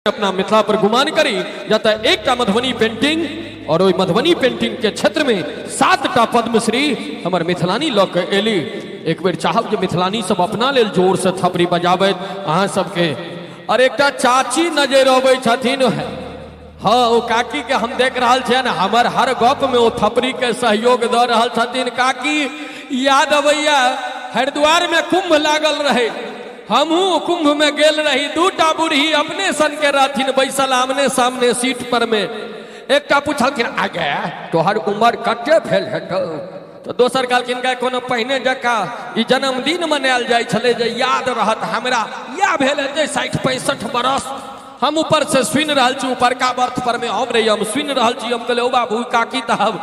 अपना मिथिला पर गुमान करी जतऽ एकटा मधुबनी पेंटिंग और ओहि मधुबनी पेंटिंग के क्षेत्र में 7टा पद्मश्री हमर मिथिलानी लऽ के एली। एक बेर चाहब जे मिथिलानी सब अपना लेल जोर से थपड़ी बजाबैत अहाँ सबके। और एकटा चाची नजर अबै छथिन, हाँ ओ काकी के हम देख रहल छियनि, हमर हर गप में ओ थपड़ी के सहयोग दऽ रहल छथिन। काकी याद अबैया हरिद्वार में कुंभ लागल रहे, हमहूँ कुंभ में गेल रही, दूटा बूढ़ी अपने सन के रहथिन बैसल आमने सामने सीट पर में। एकटा पूछलखिन आगे तोहर उम्र कते भेल हेतौ? तो दोसर कहलखिन गाय कोनो पहिने जकाँ ई जन्मदिन मनायल जाइ छलै जे याद रहत हमरा, इएह भेल हेतै 60-65 बरस। हम ऊपर से सुनि रहल छी, ऊपरका बर्थ पर में हम रही, हम सुनि रहल छी। हम कहलियै ओ बाबू काकी तऽ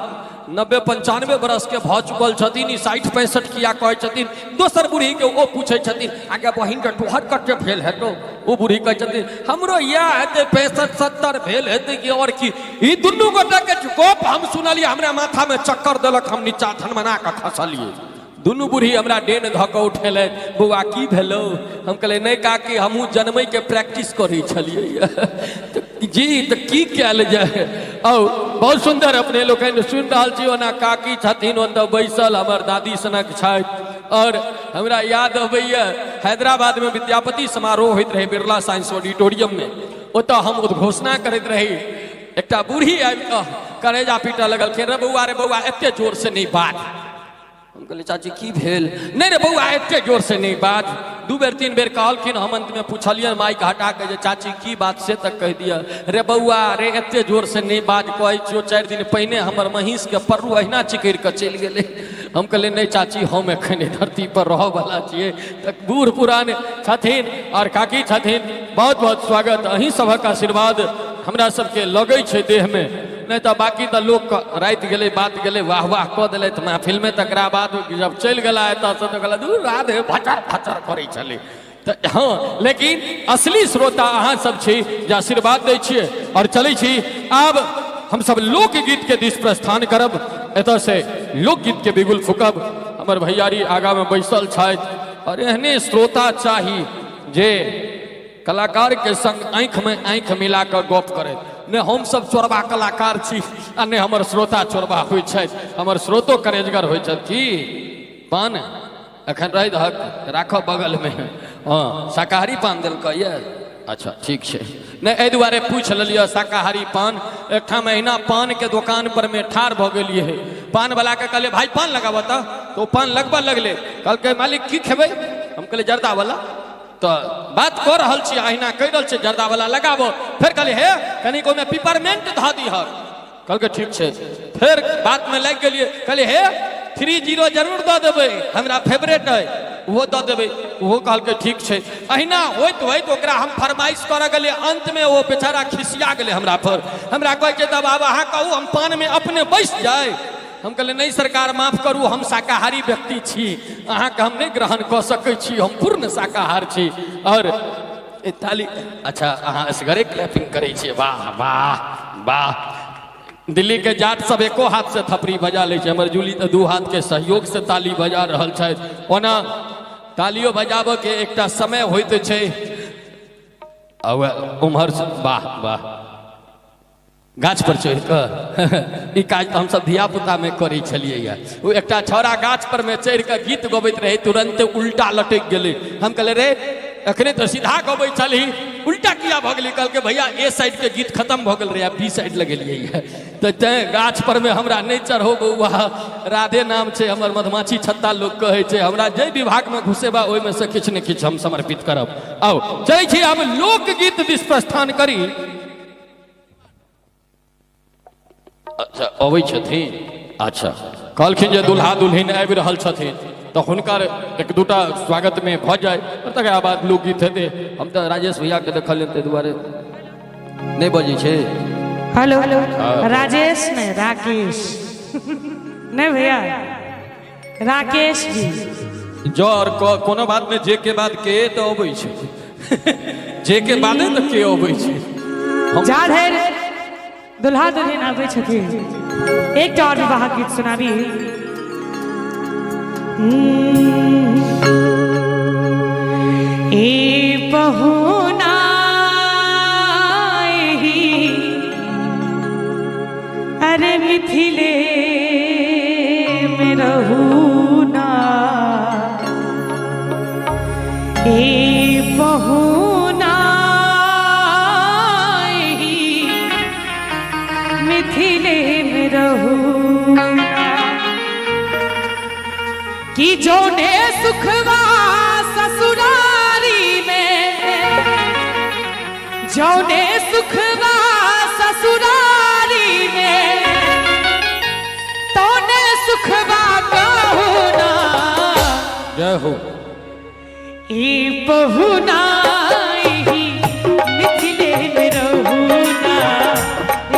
90-95 बरस के भऽ चुकल छथिन, ई 60-65 किया कहै छथिन? दोसर बूढ़ी के ओ पूछै छथिन आगे बहिन के तोहर कते भेल हेतौ? ओ बूढ़ी कहै छथिन हमरो इएह हेतै 65-70 भेल हेतै कि और की। ई दुनू गोटे के गप हम सुनलियै, हमरा माथा में चक्कर देलक, हम नीचा धनमना कऽ खसलियै। दुनू बूढ़ी हमरा डेन धऽ कऽ उठेलै, बौआ की भेलौ? हम कहलियै नहि काकी हमहूँ जनमैके प्रैक्टिस करै छलियै जी, तऽ की कयल जाय। औ बहुत सुन्दर अपने लोकनि सुनि रहल छी। ओना काकी छथिन ओतऽ बैसल, हमर दादी सनक छथि। और हमरा याद अबैए हैदराबादमे विद्यापति समारोह होइत रहै बिरला साइंस ऑडिटोरियममे, ओतऽ हम उद्घोषणा करैत रही। एकटा बूढ़ी आबि कऽ करेजा पीटऽ लगलखिन, रे बौआ रे बौआ एते जोरसँ नहि बाज। हम कहलियै चाची की भेल? नहि रे बौआ एते जोर से नहि बाज। 2 बेर 3 बेर कहलखिन। हम अंतमे पुछलियनि माइक हटा के जे चाची की बात से तक कहि दिअ। रे बौआ रे एते जोर से नहि बाज, कहै छियौ 4 दिन पहिने हमर महींस के पर्रू अहिना चिकरि कऽ चलि गेलै। हम कहलियै नहि चाची हम एखन एहि धरती पर रहऽ वाला छियै। तऽ बूढ़ पुरान छथिन और काकी छथिन, बहुत बहुत स्वागत। अहीं सभक आशीर्वाद हमरा सबके लगै छै देहमे, नहि तऽ बाकी तऽ लोक राति गेलै बात गेलै वाह वाह कऽ देलथि महफिलमे, तकरा बाद जब चलि गेला एतऽसँ तऽ कहलथि दूर राधे भचर भचर करै छलै। तऽ हँ लेकिन असली श्रोता अहाँ सब छी जे आशीर्वाद दै छियै। आओर चलै छी आब हमसब लोकगीतके दिस प्रस्थान करब। एतऽसँ लोकगीतके बिगुल फूकब। हमर भैयारी आगाँमे बैसल छथि आओर एहने श्रोता चाही जे कलाकार के संग आँखि में आँखि मिला कऽ गप करैत। नहि हमसब चोरबा कलाकार छी आ नहि हमर श्रोता चोरबा होइ छथि, हमर श्रोतो करेजगर होइ छथि। की पान एखन रहि दहक राखऽ बगलमे। हँ शाकाहारी पान देलकै यऽ, अच्छा ठीक छै। नहि एहि दुआरे पूछि लेलियै शाकाहारी पान। एकठाम अहिना पानके दोकान पर मे ठाढ़ भऽ गेलियै, पानवलाके कहलियै भाइ पान लगाबऽ तऽ ओ पान लगबऽ लगलै। कहलकै मालिक की खेबै? हम कहलियै जर्दावला। तऽ बात कऽ रहल छी अहिना कहि रहल छी जर्दावला लगाबो। फेर कहलियै हे कनिक ओहिमे पिपरमेंट धऽ दिहक। कहलकै ठीक छै। फेर बातमे लागि गेलियै, कहलियै हे 30 जरूर दऽ देबै, हमरा फेवरेट अइ, ओहो दऽ देबै। ओहो कहलकै ठीक छै। अहिना होइत होइत ओकरा हम फरमाइश करऽ गेलियै, अन्तमे ओ बेचारा खिसिया गेलै हमरा पर। हमरा कहै छै तब आब अहाँ कहू हम पानमे अपने बैस जाय? हम कहलियै नहि सरकार माफ करू, हम शाकाहारी व्यक्ति छी, अहाँके हम नहि ग्रहण कऽ सकै छी, हम पूर्ण शाकाहार छी। और ताली, अच्छा अहाँ असगरे क्लैपिंग करै छियै, वाह वाह वाह। दिल्ली के जाट सब एको हाथ से थपड़ी बजा लै छै, हमर जूली तऽ 2 हाथ के सहयोग से ताली बजा रहल छथि। ओना तालियो बजाबऽ के एकटा समय होइत छै। उम्हर वाह वाह गाछ पर चढ़ि कऽ ई काज तऽ हमसभ धियापुतामे करै छलियै। ओ एकटा छौड़ा गाछ पर मे चढ़ि कऽ गीत गबैत रहै, तुरन्ते उल्टा लटकि गेलै। हम कहलियै रे एखने तऽ सीधा गबै छलही, उल्टा किया भऽ गेलै? कहलकै भैया ए साइड के गीत खतम भऽ गेल रहै, आब बी साइड लगेलियै यऽ। तऽ तैँ गाछ पर मे हमरा नहि चढ़ो बौआ, राधे नाम छै हमर, मधुमाछी छत्ता लोक कहै छै हमरा। जाहि विभागमे घुसेबा ओहिमे से किछु ने किछु हम समर्पित करब। आउ चलै छी आब लोकगीत दिस प्रस्थान करी। अच्छा अबै छथिन, अच्छा कहलखिन जे दुल्हा दुल्हिन आबि रहल छथिन तऽ हुनकर एक दूटा स्वागतमे भऽ जाय, तकरा बाद लोकगीत हेतै। हम तऽ राजेश भैयाके देखलियनि ताहि दुआरे नहि बजै छै। हेलो राजेश नहीं राकेश नहीं भैया राकेश जी। जँ आओर कोनो बात नहि, जे के बाद के तऽ अबै छै, जे के बादे तऽ के अबै छै। जा धरि दुल्हा दुल्हिन आबै छथिन एकटा और विवाह गीत सुनाबी। ए पहुना कि जौने सुखवा ससुरारी में, जौने सुखवा ससुरारी में, तौने सुखवा कहू ना। जय हो। ई पहुना एही मिथिले में रहुना,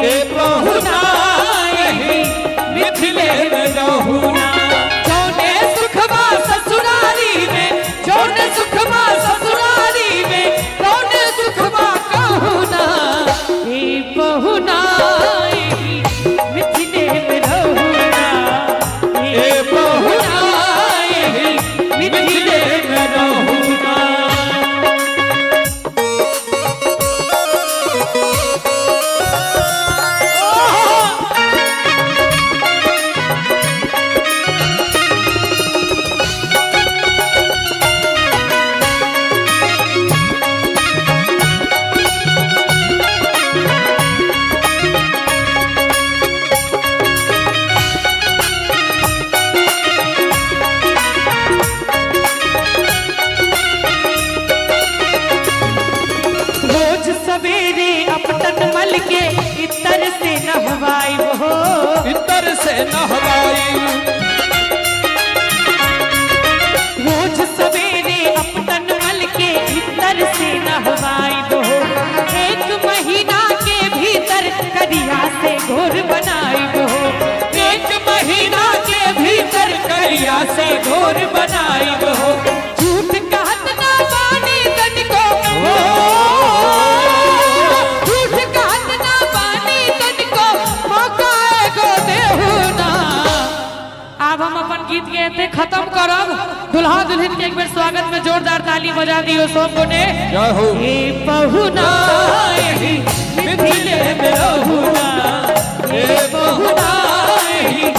ए पहुना एही मिथिले में रहुना। जौने सुखवा ससुरारी में, जौने सुखवा ससुरारी में, तौने सुखवा कहू ना। ई पहुना एही मिथिले में रहुना, ए पहुना एही मिथिले में रहुना। रोज सवेरे अपटन मल के इतर से नहवाई हो, इतर से नहवाई। रोज सवेरे अपटन मल के इतर से नहवाई हो। एक महीना के भीतर करिया से घोर बनाई हो, एक महीना के भीतर करिया से घोर बनाई हो। झूठ कहत ना बानी तनिको, झूठ कहत ना बानी तनिको, मौका एगो देहु ना। आब हम अपन गीत के एते खत्म करब। दुल्हा दुल्हन के एक बेर स्वागत में जोरदार ताली बजा दियो सब गोटे। जय हो। हे पहुना एही मिथिले में रहुना, ए पहुना एही